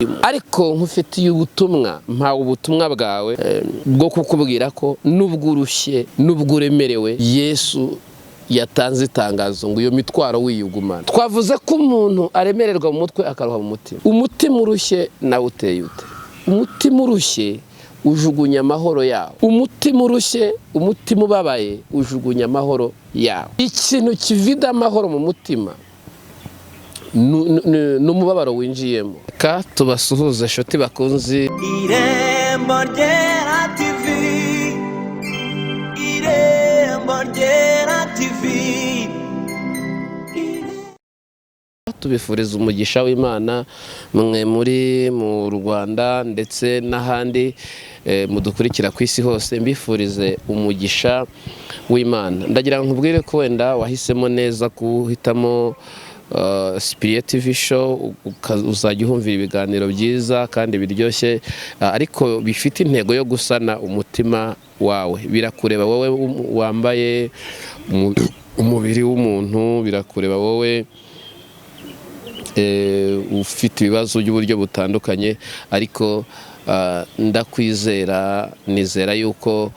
Urimo, ariko nkufitiye ubutumwa, mpawe ubutumwa bwawe bwo kukubwira ko nubwo urushye, nubwo uremerewe, Yesu yatanze itangazo ngo iyo mitwaro wiyugumana. Twavuze ko umuntu aremererwa mu mutwe, akaruha mu mutima. Umutima urushye nawe uteye ute? Umutima urushye ujugunya amahoro yawo. Umutima urushye, umutima ubabaye ujugunya amahoro yawo. Ikintu kivida amahoro mu mutima ni umubabaro winjiyemo. Reka tubasuhuze, inshuti bakunzi. Irembo Ryera TV, Irembo Ryera TV. Tubifuriza umugisha w'Imana mwe muri mu Rwanda ndetse n'ahandi mudukurikira ku isi hose. Mbifurize umugisha w'Imana. Ndagira ngo nkubwire ko wenda wahisemo neza guhitamo Sipiriye TV Show, uzajya uhumvira ibiganiro byiza kandi biryoshye, ariko bifite intego yo gusana umutima wawe. Birakureba wowe wambaye umubiri w'umuntu, birakureba wowe ufite ibibazo by'uburyo butandukanye, ariko ndakwizera, nizera yuko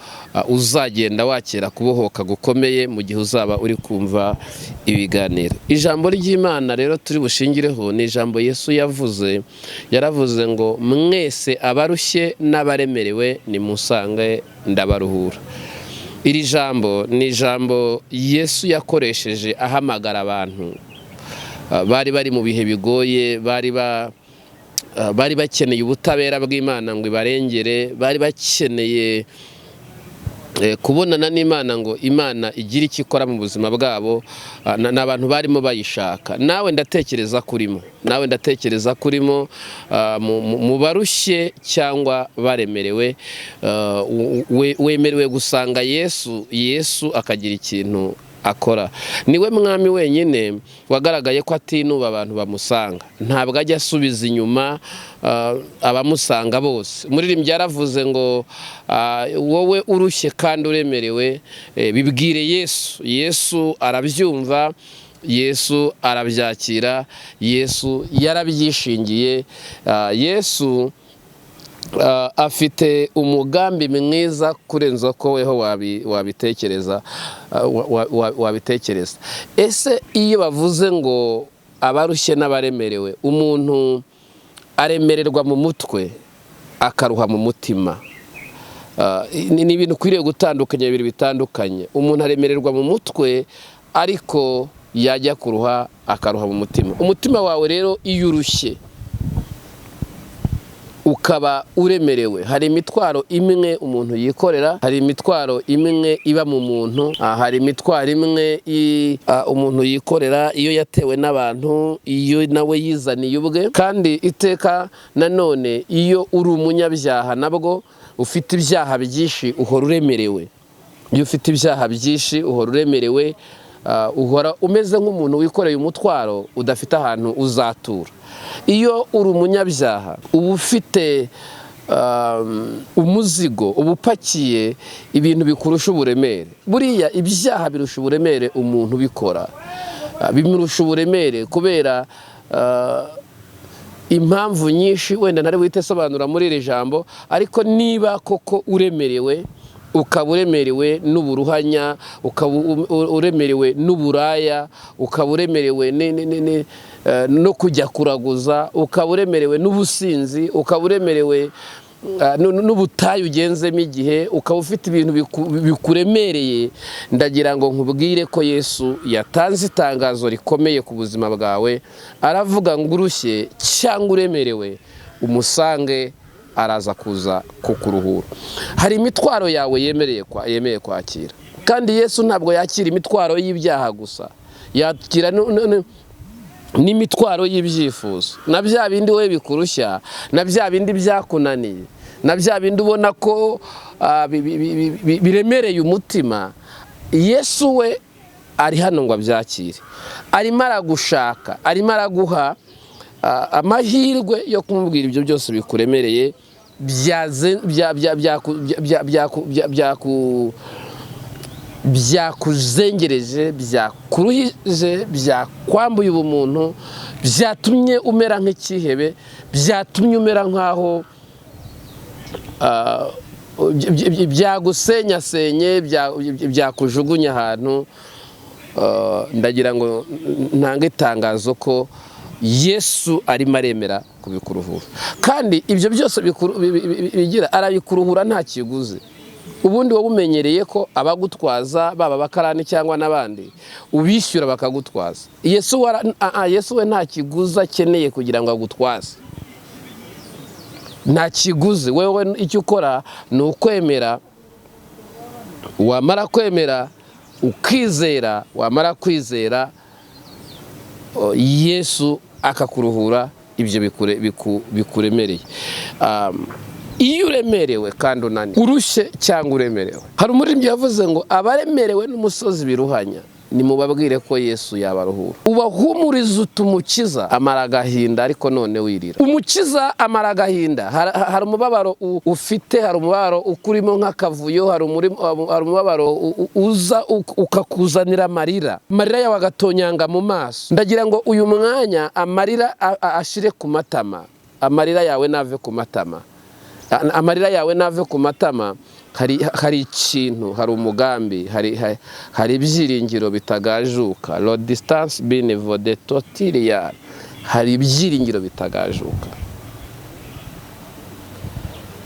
uzagenda wakira kubohoka gukomeye mu gihe uzaba uri kumva ibiganiro. Ijambo ry'Imana rero turi bushingireho ni ijambo Yesu yavuze. Yaravuze ngo: "Mwese abarushye n'abaremerewe, nimusange ndabaruhura." Iri jambo ni ijambo Yesu yakoresheje ahamagara abantu bari bari mu bihe bigoye, bari bakeneye ubutabera bw'Imana ngo ibarengere, bari bakeneye kubonana n'Imana ngo Imana igire icyo ikora mu buzima bwabo. Ni abantu barimo bayishaka. Nawe ndatekereza kurimo, nawe ndatekereza kurimo mu barushye cyangwa baremerewe. Wemerewe gusanga Yesu, Yesu akagira ikintu akora. Niwe mwami wenyine wagaragaye ko atinuba abantu bamusanga. Ntabwo ajya asubiza inyuma abamusanga bose. Umuririmbyi yaravuze ngo: "Wowe urushye kandi uremerewe, bibwire Yesu." Yesu arabyumva, Yesu arabyakira, Yesu yarabyishingiye. Yesu afite umugambi mwiza kurenza ko weho wabitekereza. Ese iyo bavuze ngo abarushye n'abaremerewe, umuntu aremererwa mu mutwe, akaruha mu mutima. Ni ibintu ukwiriye gutandukanya, bibiri bitandukanye. Umuntu aremererwa mu mutwe, ariko yajya kuruha akaruha mu mutima. Umutima wawe rero iyo urushye ukaba uremerewe, hari imitwaro imwe umuntu yikorera, hari imitwaro imwe iba mu muntu, hari imitwaro imwe umuntu yikorera, iyo yatewe n'abantu, iyo nawe yizaniye ubwe. Kandi iteka nanone iyo uri umunyabyaha, nabwo ufite ibyaha byinshi, uhora uremerewe. Iyo ufite ibyaha byinshi uhora uremerewe, uhora umeze nk'umuntu wikoreye umutwaro udafite ahantu uzatura. Iyo uri umunyabyaha uba ufite umuzigo, uba upakiye ibintu bikurusha uburemere. Buriya ibyaha birusha uburemere umuntu ubikora, bimurusha uburemere kubera impamvu nyinshi wenda ntari buhite sobanura muri iri jambo. Ariko niba koko uremerewe, ukaba uremerewe n'uburuhanya, ukaba uremerewe n'uburaya, ukaba uremerewe no kujya kuraguza, ukaba uremerewe n'ubusinzi, ukaba uremerewe n'ubutayu ugenzemo igihe, ukaba ufite ibintu bikuremereye, ndagira ngo nkubwire ko Yesu yatanze itangazo rikomeye ku buzima bwawe. Aravuga ngo urushye cyangwa uremerewe, umusange, araza kuza kukuruhura. Hari imitwaro yawe yemeye kwakira. Kandi Yesu ntabwo yakira imitwaro y'ibyaha gusa, yakira n'imitwaro y'ibyifuzo, na bya bindi we bikurushya, na bya bindi byakunaniye, na bya bindi ubona ko biremereye umutima. Yesu we ari hano ngo abyakire. Arimo aragushaka, arimo araguha amahirwe yo kumubwira ibyo byose bikuremereye, byaze- bya- bya- byaku- bya- byaku- bya- byaku- Byakuzengereje, byakuruhije, byakwambuye ubumuntu, byatumye umera nk'ikihebe, byatumye umera nk'aho byagusenyasenye, byakujugunya ahantu. Ndagira ngo ntange itangazo ko Yesu arimo aremera kubikuruhura, kandi ibyo byose bigira arabikuruhura nta kiguzi. Ubundi wowe umenyereye ko abagutwaza, baba abakarani cyangwa n'abandi, ubishyura bakagutwaza. Yesu we nta kiguzi akeneye kugira ngo agutwaze, nta kiguzi. Wewe icyo ukora ni ukwemera, wamara kwemera ukizera, wamara kwizera Yesu akakuruhura ibyo bikuremereye. Iyo uremerewe kandi unaniwe, urushye cyangwa uremerewe, hari umuririmbyi yavuze ngo: "Abaremerewe n'umusozi biruhanya, nimubabwire ko Yesu yabaruhura." Ubahumuriza uti: "Umukiza amara agahinda." Ariko none wirira, Umukiza amara agahinda. Hari umubabaro ufite, hari umubabaro ukurimo nk'akavuyo, hari umubabaro uza ukakuzanira amarira, amarira yawe agatonyanga mu maso. Ndagira ngo uyu mwanya amarira ashire ku matama, amarira yawe nave ku matama, amarira yawe nave ku matama. Hari ikintu, hari umugambi, hari ibyiringiro bitagajuka. Lo distance bine vode totiriya, hari ibyiringiro bitagajuka.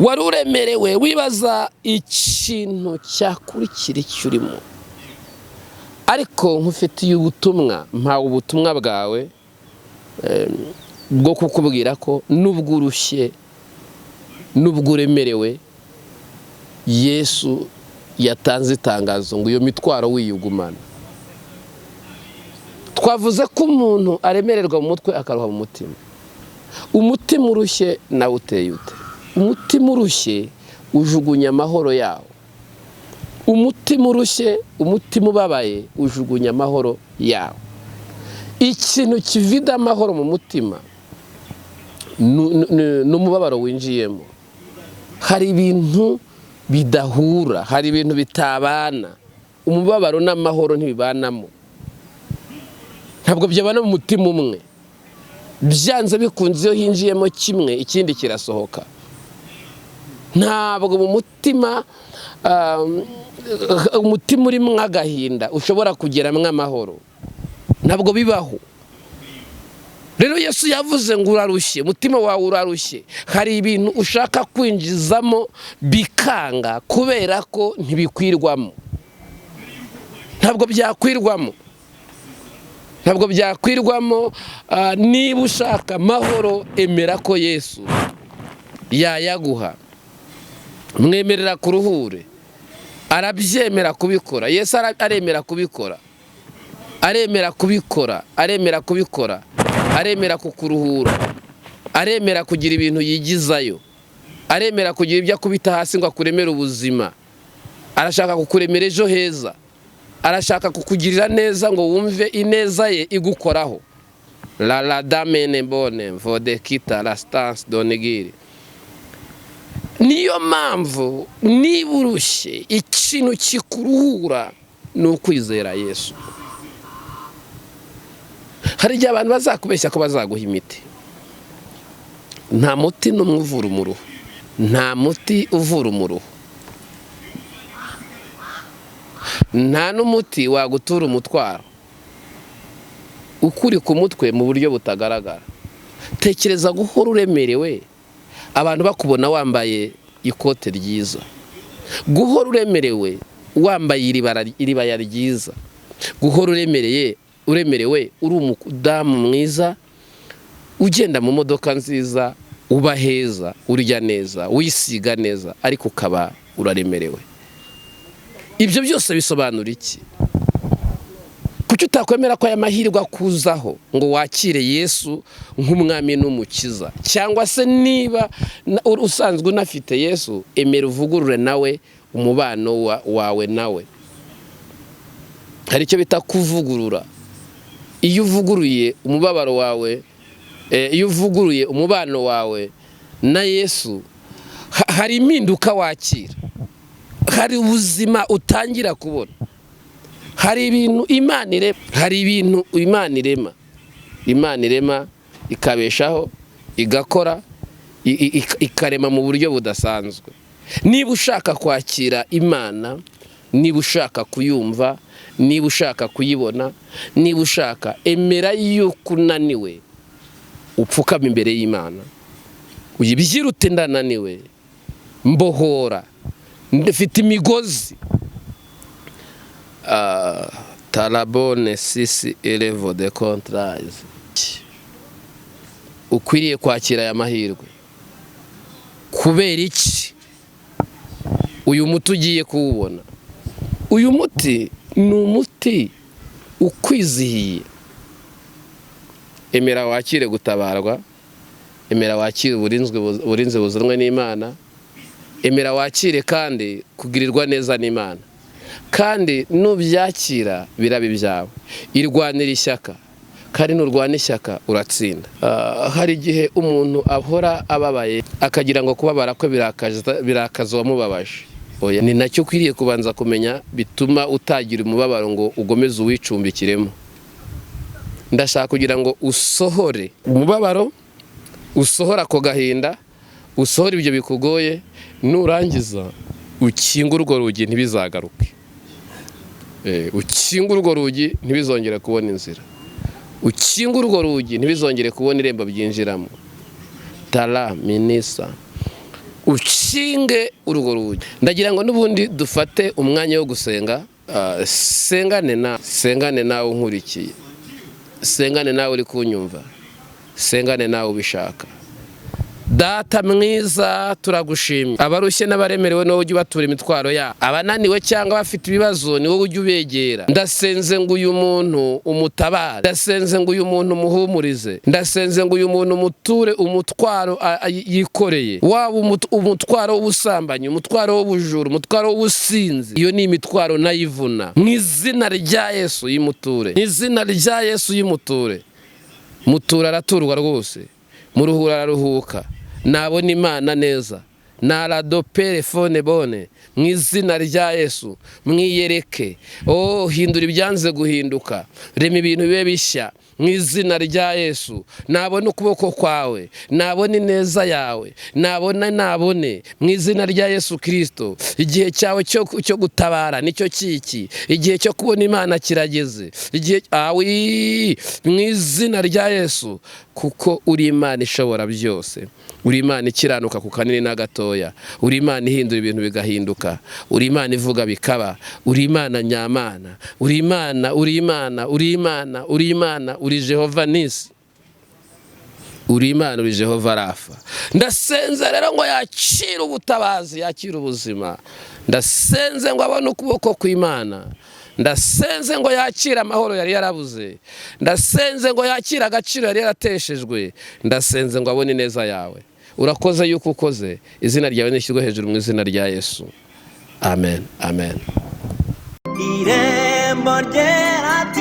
Wari uremerewe, wibaza ikintu cyakurikira icyo urimo, ariko nkufitiye ubutumwa, mpawe ubutumwa bwawe bwo kukubwira ko nubwo urushye, nubwo uremerewe, Yesu yatanze itangazo ngo iyo mitwaro wiyugumana. Twavuze ko umuntu aremererwa mu mutwe, akaruha mu mutima. Umutima urushye nawe uteye ute? Umutima urushye ujugunya amahoro yawo. Umutima urushye, umutima ubabaye ujugunya amahoro yawo. Ikintu kivida amahoro mu mutima ni umubabaro winjiyemo. Hari ibintu bidahura, hari ibintu bitabana. Umubabaro n'amahoro ntibibanamo, ntabwo byabana mu mutima umwe. Byanze bikunze, iyo hinjiyemo kimwe, ikindi kirasohoka. Ntabwo mu mutima, umutima urimo agahinda ushobora kugeramo amahoro, ntabwo bibaho. Rero Yesu yavuze ngo urarushye, umutima wawe urarushye, hari ibintu ushaka kwinjizamo bikanga kubera ko ntibikwirwamo, ntabwo byakwirwamo, ntabwo byakwirwamo. Niba ushaka amahoro, emera ko Yesu yayaguha, mwemerera kuruhure. Arabyemera kubikora. Yesu aremera kubikora, aremera kubikora, aremera kubikora, aremera kukuruhura, aremera kugira ibintu yigizayo, aremera kugira ibyo akubita hasi ngo akuremere ubuzima. Arashaka kukuremera ejo heza, arashaka kukugirira neza ngo wumve ineza ye igukoraho. La la damene bone vode kita la stance donegiri. Niyo mpamvu niba urushye, ikintu kikuruhura ni ukwizera Yesu. Hari igihe abantu bazakubeshya ko bazaguha imiti. Nta muti n'umwe uvura umuruho, nta muti uvura umuruho, nta n'umuti wagutura umutwaro ukuri ku mutwe mu buryo butagaragara. Tekereza guhora uremerewe, abantu bakubona wambaye ikote ryiza, guhora uremerewe wambaye iribaya ryiza, guhora uremerewe uri umudamu mwiza, ugenda mu modoka nziza, uba heza, urya neza, wisiga neza, ariko ukaba uraremerewe. Ibyo byose bisobanura iki? Kuki utakwemera ko aya mahirwe akuzaho ngo wakire Yesu nk'umwami n'umukiza? Cyangwa se niba usanzwe unafite Yesu, emera uvugurure nawe umubano wawe nawe. Hari icyo bita kuvugurura. Iyo uvuguruye umubabaro wawe, iyo uvuguruye umubano wawe na Yesu, hari impinduka wakira, hari ubuzima utangira kubona. Hari ibintu Imana irema, hari ibintu Imana irema, Imana irema ikabeshaho, igakora, ikarema mu buryo budasanzwe. Niba ushaka kwakira Imana, niba ushaka kuyumva, niba ushaka kuyibona, niba ushaka, emera yuko unaniwe, upfukama imbere y'Imana, uyibyirute: "Ndananiwe, mbohora, ndafite imigozi." Tarabone sisi erevo de kontrayizi. Ukwiriye kwakira aya mahirwe. Kubera iki uyu muti ugiye kuwubona? Uyu muti ni umuti ukwizihiye. Emera wakire gutabarwa, emera wakire uburinzi buzanwe n'Imana, emera wakire kandi kugirirwa neza n'Imana. Kandi nubyakira biraba ibyawe. Irwanira ishyaka, kandi nurwana ishyaka uratsinda. Hari igihe umuntu ahora ababaye, akagira ngo kubabara kwe birakaza uwamubabaje. Oya, ni nacyo ukwiriye kubanza kumenya bituma utagira umubabaro ngo ugomeze uwicumbikiremo. Ndashaka kugira ngo usohore umubabaro, usohore ako gahinda, usohore ibyo bikugoye. Nurangiza ukinge urwo rugi ntibizagaruke. Ukinge urwo rugi ntibizongere kubona inzira, ukinge urwo rugi ntibizongere kubona irembo byinjiramo. Tara minisa, ukinge urwo rugi. Ndagira ngo n'ubundi dufate umwanya wo gusenga. Sengane nawe unkurikiye, sengane nawe uri kunyumva, sengane nawe ubishaka. Data mwiza, turagushimye. Abarushye n'abaremerewe, niwowe ujya ubatura imitwaro yabo. Abananiwe cyangwa bafite ibibazo, ni wowe ujya ubegera. Ndasenze ngo uyu muntu umutabare, ndasenze ngo uyu muntu umuhumurize, ndasenze ngo uyu muntu umuture umutwaro yikoreye, waba umutwaro w'ubusambanyi, umutwaro w'ubujura, umutwaro w'ubusinzi. Iyo ni imitwaro nayivuna mu izina rya Yesu. Yimuture mu izina rya Yesu, yimuture. Mutura araturwa rwose, muruhura araruhuka, nabona Imana neza naradopere fone bone mu izina rya Yesu. Mwiyereke, oh, hindura ibyanze guhinduka, rema ibintu bibe bishya mu izina rya Yesu. Nabona ukuboko kwawe, nabona ineza yawe, nabona, nabone mu izina rya Yesu Kirisito. Igihe cyawe cyo gutabara nicyo kiki, igihe cyo kubona Imana kirageze, igihe awi mu izina rya Yesu. Kuko uri Imana ishobora byose, uri Imana ikiranuka ku kanini na gatoya, uri Imana ihindura ibintu bigahinduka, uri Imana ivuga bikaba, uri Imana nyamana, uri Imana, uri Imana, uri Imana, uri Imana, uri Jehova Nisi, uri Imana, uri Jehova Rafa. Ndasenze rero ngo yakire ubutabazi, yakire ubuzima. Ndasenze ngo abone ukuboko kw'Imana. Ndasenze ngo yakire amahoro yari yarabuze. Ndasenze ngo yakire agaciro yari yarateshejwe. Ndasenze ngo abone ineza yawe. Urakoze yuko ukoze. Izina ryawe nishyirwe hejuru mu izina rya Yesu. Amen, amen. Irembo Ryera.